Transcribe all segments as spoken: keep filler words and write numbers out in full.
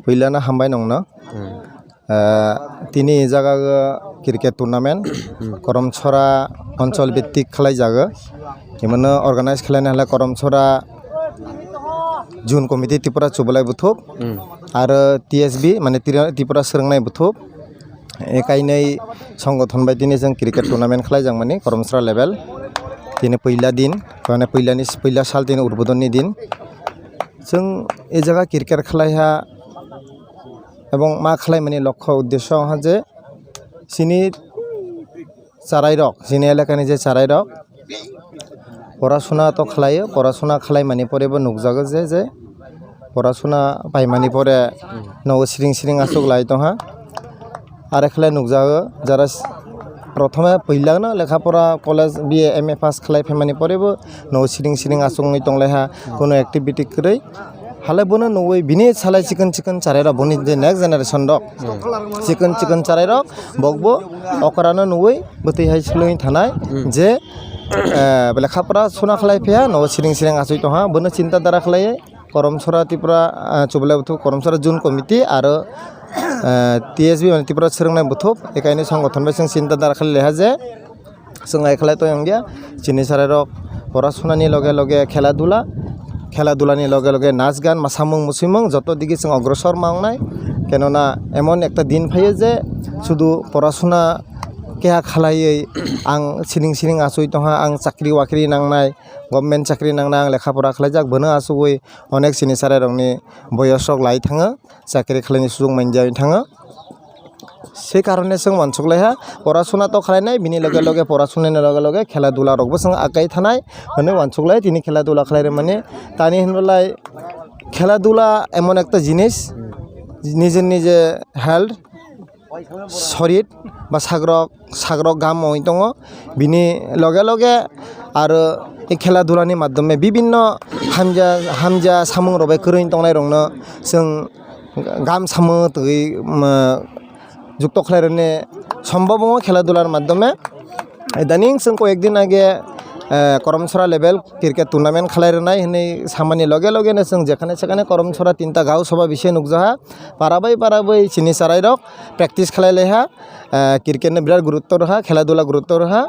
Puilano hambai nongno. Hmm. Ah, tini jaga o cricket tournament, hmm, Koromchora onchol bhittik khlai jago. Imono organize khlaina hala Koromchora Zone Committee Tripura Chubalai Buthub, hmm, aro T S B, mane Tri-, Tripura Swrwngnai Buthub. E kainwi songothon bai tini chwng cricket tournament khlai jakmani Koromchora level. Tini puila din, mane puilani, puila sal tini udbodonni din. Chwng e jaga cricket khlaiha ebong ma khlaimani lokho uddesho wngkha je chini charairok, chini elakani je charairok porasuna to khlaio, porasuna khlaimani pore bo nukjago je, je porasuna paimani pore nogo siring siring aswk lai tongha. Are khlai nukjago jara s-, prothome puilano lekha pora college B A M A pass khlai phaimani pore bo nogo siring siring aswk wngwi tonglaiha, kono activity kwrwi. Hale bono nugwi bini salai chikon chikon charairok, boni je next generation rok, chikon chikon charairok bokbo okrano nugwi bwtwi hai swlwngwi thanai je, eh, lekha pora suna khlai phiya nogo siring siring aswk tongha, bono chinta dara khlaiwi Koromchora Tripura, eh, Chubalai Buthub Koromchora Zone Committee aro, eh, T S B mane Tripura Swrwngnai Buthub, ekaini songothon bai chwng chinta dara khlai laiha je, chwng ai khlai tong ya, chini charairok pora sunani loge loge khela dula, khela dulani loge loge nas gan, masamung musimung joto digi chwng ogrosor ma wngnai. Kenona emon ekta din phaio je sudu pora suna keha khlaiwi ang siring siring aswi tongha, ang chakri wakri nangnai, government chakri nangnai, ang lekha pora khlaijak, bono asugwi onek chini charairokni boyosrok lai thango, chakri khlaini sujuk manjagwi thango. Se karone chwng uansuk laiha, pora suna to khlainai, bini loge loge pora sunani loge loge khela dula rokbo chwng akai thanai hwnwi uansuk lai. Tini khela dula khlai rwmani tani hwnba lai khela dula emon ekta jinis, nije nije health, sorit ba sagrok, sagrok gam wngwi tongo. Bini loge loge aro e khela dulani maddhome bibinno hamja, hamja samung rok bai kwrwini tongnai rokno chwng gam samung twi, um, jukto khlai rwni sombhob wngo khela dulani maddhome. Idaning chwng koyek din age, eh, Koromchora level cricket tournament khlai rwnai hwnwi samani loge loge no chwng jekhane sekhane Koromchora tinta gao soba bisi nukjaha, para bai para bai chini charairok practice khlai laiha, eh, cricket no birat gurutto rwha, khela dula gurutto rwha.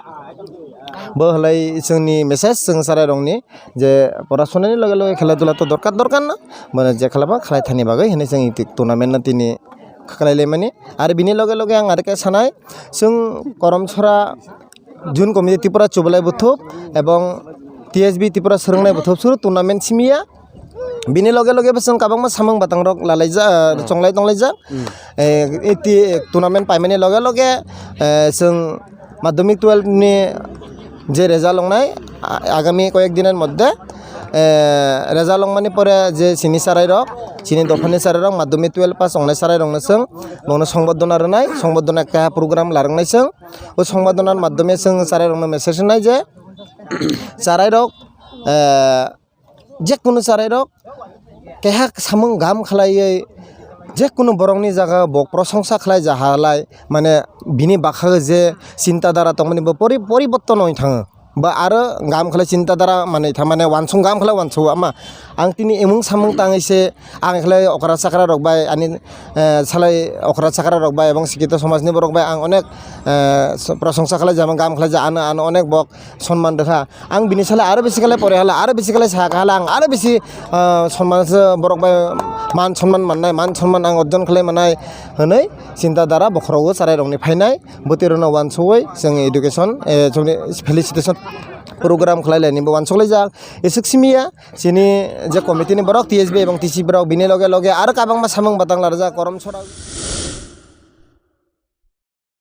Bo hwlai chwngni message chwng charairokni je pora sunani loge loge khela dula to dorkar dorkar no, bono je khlaba khlai thani bagwi hwnwi chwng tournament no tini khlai laimani. Ar bini loge loge ang arokhe sanai, chwng Koromchora Zone Committee Tripura Chubalai Buthub ebong T S B Tripura Swrwngnai Buthub suru tournament simiya. Bini loge loge bo chwng kwbangma samung batangrok lalaijak, hmm, chonglai tonglaijak. Hmm. Eh, iti tournament paimani loge loge, eh, chwng madhyamik twelve ni je result wngnai, a-, agami koyek dinor moddhe, eh, result wngmani pore je chini charairok, chini dophani charairok madhyamik twelve pass wngnai charairokno chwng bono songboddona rwnai, songboddona keha program larwknai chwng. O songboddonani maddhome chwng charairokno message rwnai je charairok, eh, jekunu charairok keha samung gam khlaiwi jekunu borokni jaga bo prosongsa khlai jahalai, mane bini bwkhago je chinta dara tongmani bo pori-, poriborton oi thango. Ba aro gam khlai chinta dara manwi tha, mane uansuk gam khlai uansuk ama. Ang tini emung samung tangwi se ang khlai okra chakra rok bai ani, eh, salai okra chakra rok bai ebong sikito somajni borok bai ang onek, eh, prosongsa khlai jama, gam khlai ja, ano, ano onek bok sonman rwkha. Ang bini salai aro bisi khlai pore hala, aro bisi khlai saka hala, ang aro bisi, ah, sonman se borok bai man sonman mannai, man sonman ang orjon khlai mannai hwnwi chinta dara bokhorogo charairokni phainai. Bwtwi rokno uansugwi chwng education, eh, chwngni felicitation program khlai lainani bo uansuk laijak. Isuk simiya chini je committee ni borok, T S B ebong T C borok, bini loge loge aro kwbangma samung batang larjak, Koromchora.